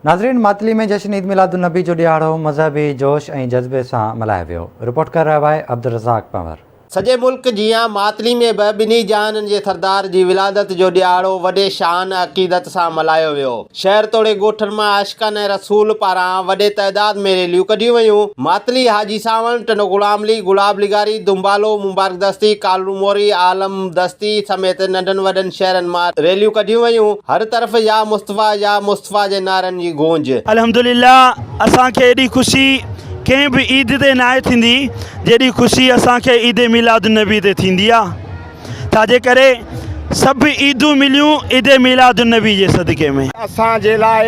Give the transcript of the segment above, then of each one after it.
ناظرين ماتلي ۾ جشن عيد ميلاد النبي جو ڏهاڙو مذهبي جوش ۽ جذبي سان ملهايو ويو، رپورٽ ڪري رهيو آهي عبدالرزاق پنهور. سڄي ملڪ جيان ماتلي ۾ به ٻنهي جهانن جي سردار جي ولادت جو ڏهاڙو وڏي شان عقيدت سان ملهايو ويو. شهر توڙي ڳوٺن مان عاشقان رسول پاران وڏي تعداد ۾ ريليون ڪڍيون ويون. ماتلي، حاجي سانوڻ، ٽنڊو غلام علي، گلاب لغاري، دنبالو، مبارڪ دستي، ڪالرو موري، عالم دستي سميت ننڍن وڏن شهرن مان ريليون ڪڍيون ويون. هر طرف يا مصطفيٰ يا مصطفيٰ جي نعرن جي گونج. الحمدلله اسان کي ايڏي خوشي ڪنهن به عيد تي ناهي ٿيندي جيڏي خوشي اسان کي عيد ميلاد النبي تي ٿيندي آ ڇا جي ڪري سڀ عيدون مليون عيد ميلاد النبي جي صدقي ۾. اسان جي لاء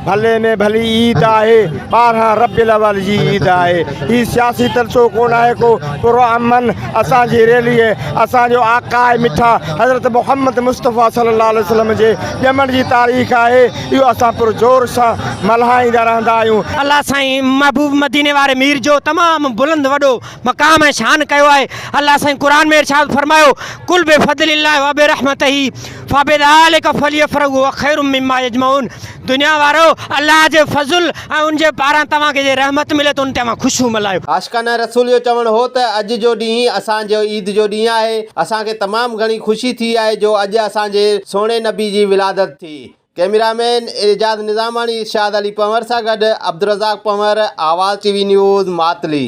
ڀلي ۾ ڀلي عيد آهي، 12 ربيع الاول جي عيد آهي، هي سياسي تلسو ڪونه آهي ڪو، پر امن اسان جي ريلي اسان جو آقا آهي مٺا حضرت محمد مصطفيٰ صلي الله عليه وسلم جي ڄمڻ جي تاريخ آهي، اهو اسان پر زور سان ملهائيندا رهندا آهيون. الله سائين محبوب مديني واري مير جو تمام بلند وڏو مقام ۽ شان ڪيو آهي الله سائين قرآن ۾ ارشاد فرمايو قل بفضل الله وبرحمته فبذلک فليفرحوا هو خير مما يجمعون دنيا وارو الله جي فضل ۽ ان جي پاران توهان کي جي رحمت ملي ته ان تي اوهان خوشيون ملهايو. عاشقان رسول جو چوڻ هو ته اڄ جو ڏينهن اسان جو عيد جو ڏينهن آهي، اسان کي تمام گهڻي خوشي ٿي آهي جو اڄ اسان جي سهڻي نبي جي ولادت ٿي. ڪئميرا مين اعجاز نظاماڻي ارشاد علي پنهور سان گڏ Abdulrazzaq Panhwar, Awaz T V news, Matli.